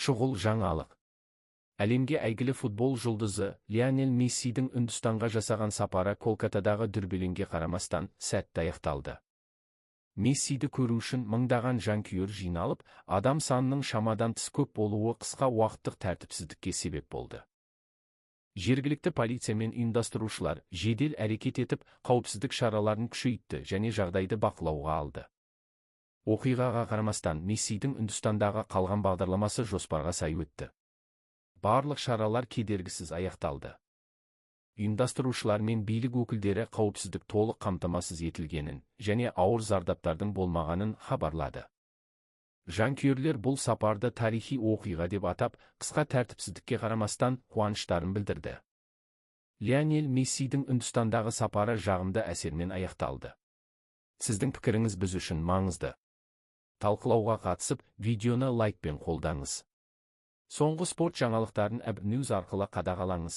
Шұғыл жаңалық. Әлемге әйгілі футбол жұлдызы Лионель Мессидің Үндістанға жасаған сапары Колкатадағы дүрбелеңге қарамастан сәтті аяқталды. Мессиді көру үшін мыңдаған жанкүйер жиналып, адам санының шамадан тыс көп болуы қысқа уақыттық тәртіпсіздікке себеп болды. Жергілікті полиция мен ұйымдастырушылар жедел әрекет етіп, қауіпсіздік шараларын күшейтті және жағдайды бақылауға алды. Оқиғаға қарамастан, Мессидің Үндістандағы қалған бағдарламасы жоспарға сай өтті. Барлық шаралар кедергісіз аяқталды. Ұйымдастырушылар мен билік өкілдері қауіпсіздік толық қамтамасыз етілгенін және ауыр зардаптардың болмағанын хабарлады. Жанкүйерлер бұл сапарды тарихи оқиға деп атап, қысқа тәртіпсіздікке қарамастан қуаныштарын білдірді. Лионель Мессидің Үндістандағы сапары жағымды әсермен аяқталды. Сіздің пікіріңіз біз үшін маңызды. Талқылауға қатысып, видеоны лайкпен қолдаңыз. Соңғы спорт жаңалықтарын Әб News арқылы қадағалаңыз.